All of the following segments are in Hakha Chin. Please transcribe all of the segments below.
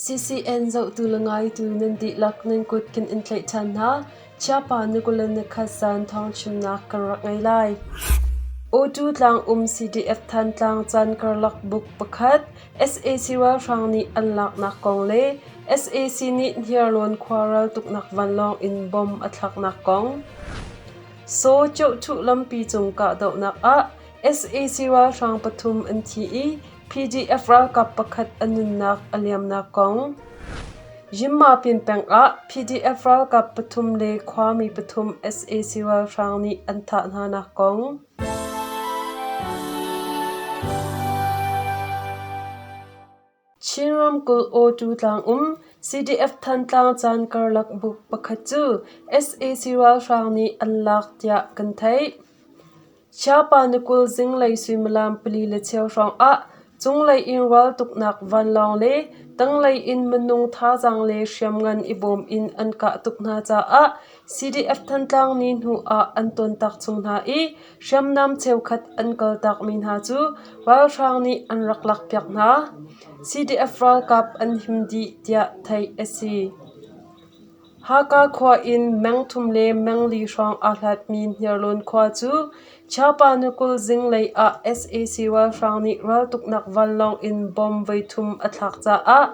CCN zohtu le ngaitu nan dihlak nan kut kan in tlaih ṭhan hna. Chiapa ni 21 zan thawngchimnak kan rak ngei lai. Awtu tlang um CDF Thantlang caan karlak buk pakhat sac ralhrang nih an laknak kong le sac nih Hniarlawn khua raltuknak vanlawng in bomb a thlaknak kong. Saw Ceuhthuh lampi cung kahdohnak ah sac ralhrang pathum an thi i PDF ralkap pakhat a nunnak a liamnak kong. Yinmapin peng ah PDF ralkap pathum le khuami pathum sac ralhrang nih an thah hnanak kong. Chin ramkulh Awtu tlangum CDF Thantlang caan karlak buk pakhat cu sac ralhrang nih an lak tiah kan theih. Chiapa ni 20 zinglei suimilam 4:15 hrawng ah cunglei in raltuknak vanlawng le tanglei in minung thazaang le hriamngan i bawm in an kah tuk hna caah CDF Thantlang ni hnu ah an tontak chung hna i hriamnam cheukhat an kaltakmi hna cu ralhrang nih an rak lakpiak hna. CDF ralkap an him dih tiah theih a si. Haka khua in meng thum le meng li hrawng aa hlatmi Hniarlawn khua cu Chiapa ni 20 zinglei ah sac ralhrang nih raltuknak vanlawng in bomb voithum a thlak caah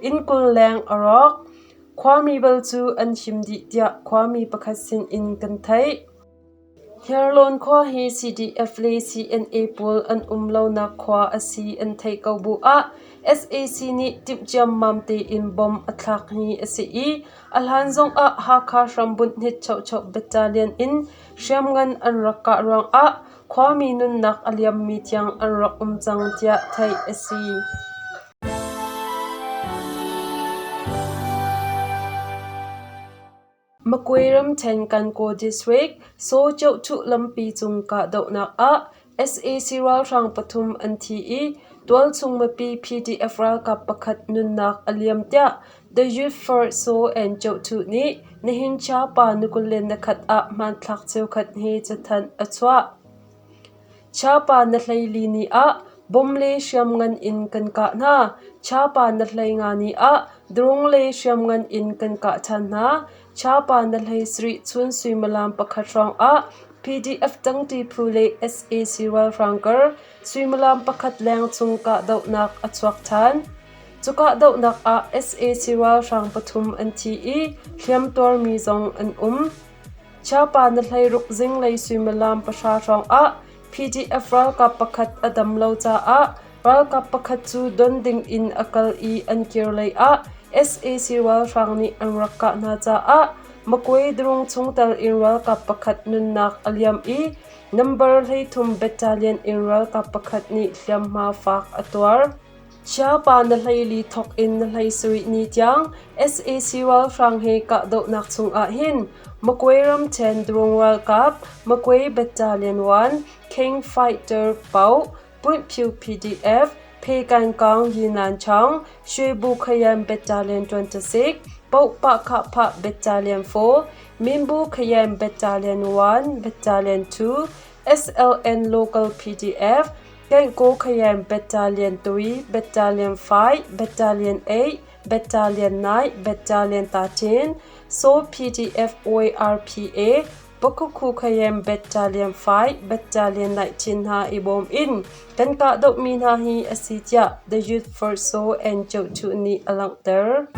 inn 20 leng a rawk. Khuami bal cu an him dih tiah khuami pakhat sin in kan theih. Hniarlawn khua hi CDF le CNA pawl an um lonak khua a si an theih ko bu ah sac nih timh ciammam tein bomb a thlak hi a si i a hlan zongah Hakha hrambunh Hnitchohchoh Battalion in hriamngan an rak kah ruangah khuami nunnak a liammi tiang an rak um cang tiah theih a si. Makwe ramṭhen Kankaw District, Sawceuhthuh lampi cung kahdohnak ah sac ralhrang pathum an thi i tualchung mipi PDF ralkap pakhat nunnak a liam tiah The Youth for Saw and Ceuhthuh nih nihin Chiapa ni 21 ah hmanthlak cheukhat he cathanh a chuah. Chiapa na 14 ni ah bom le hriamngan in kan kah hna. Chiapa na 15 ni ah drone le hriamngan in kan kah ṭhan hna. Chiapa na 17 chun suimilam pakhat hrawng ah PDF tangṭi phu le sac ralhrang kar suimilam pakhat leng chung kahdohnak a chuak ṭhan. Cu kahdohnak ah sac ralhrang pathum an thi i hliamtuarmi zong an um. Chiapa na 16 zinglei suimilam pahra hrawngah PDF ralkap pakhat a dam lo caah ralkap pakhat cu don dingin a kal i an kir lei ah sac ralhrang nih an rak kah hna caah Makwe drung chungtel in ralkap pakhat nunnak a liam i number 13 battalion in ralkap pakhat nih hliamhma fak a tuar. Chiapa na 14 thawk in na 17 ni tiang sac ralhrang he kahdohnak chungah hin Makwe ramṭhen drone ralkap Makwe Battalion 1, King Fighter Pau, Punhpyu PDF, Phekankaung Yinanchaung, Shwebu Khayan Battalion 26, Pohpahkhahphah Battalion 4, Minbu Khayan Battalion 1, Battalion 2, SLN Local PDF, Gangaw Khayan Battalion 3, Battalion 5, Battalion 8, Battalion 9, Battalion 13, Saw PDF ORPA, Pakukhu Khayan Battalion 5, Battalion 19 hna i bawm in kan kahdohmi hna hi a si tiah The Youth for Saw and Chohchuh nih a langhter.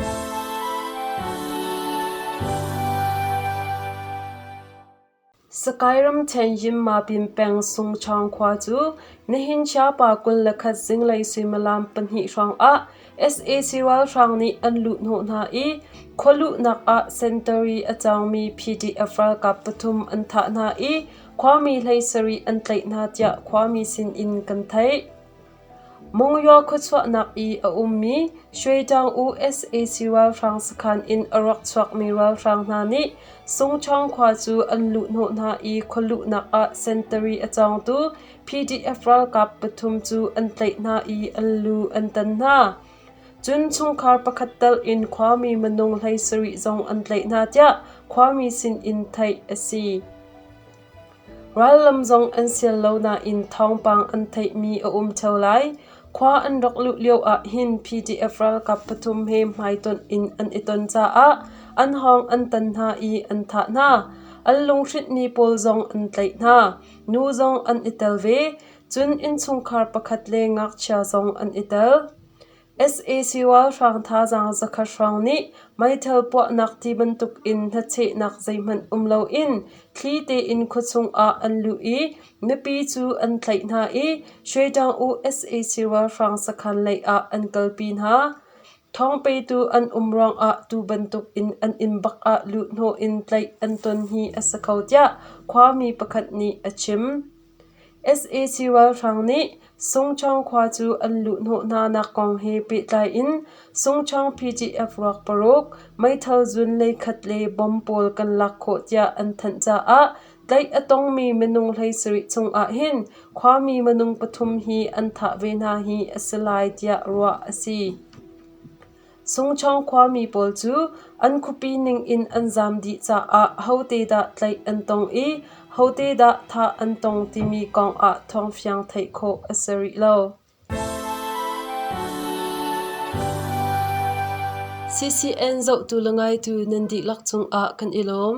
Sakai ramṭhen Yinmapin peng Sungchaung khua cu nihin Chiapa 21 zinglei suimilam pahnih hrawngah sac ralhrang nih an luhhnawh hna i khua luhnak ah sentari a cawngmi PDF ralkap pathum an thah hna i khuami 17 an tlaih hna tiah khuami sinin kan theih. Monywa khuachuahnak i a ummi Shwedaung-U sac ralhrang sakhan in a rak chuakmi ralhrang hna nih Sungchaung khua cu an luhhnawh hna i khualuhnak ah sentari a cawngtu PDF ralkap pathum cu an tlaih hna i an lu an tan hna. Cun chungkhar pakhat tal in khuami minung 17 zong an tlaih hna tiah khuami sinin theih a si. Rallam zong an sial lo nain thawngpang an theihmi a um ṭheo lai. Khua an rak luh lio ahhin PDF ralkap pathum he hmaitonh in an i ton caah an hawng an tan hna i an thah hna. An lunghrinhmi pawl zong an tlaih hna. Nu zong an i tel ve. Cun innchungkhar pakhat le ngakchia zong an i tel. Sac ralhrang thazaang zakhat hrawng nih meithal puahnak ti bantuk in hnachehnak zeihmanh um loin thli tein khuachung ah an luh i mipi cu an tlaih hna i Shwedaung-U sac ralhrang sakhan lei ah an kalpi hna. Thawngpetu an um ruangah tu bantuk in an inn bak ah luhhnawh in tlaih an ton hi a si kho tiah khuami pakhat nih a chim. Sac ralhrang nih Sungṭhawng khua cu an luhhnawh hnanak kong he pehtlai in Sungṭhawng PDF ruak paruk, meithal zun leikhat le bomb pawl kan lak khawh tiah an thanh caah tlaih a tongmi minung 17 chung ahhin khuami minung pathum hi an thah ve hna hi a si lai tiah ruah a si. Sungṭhawng khuami pawl cu an khuapi ningin an zaam dih caah hote dah tlaih an tong i hote dah thah an tong timi kong ah thawngfiang theih khawh a si rih lo. CCN zohtu le ngaitu nan dihlak cungah kan i lawm.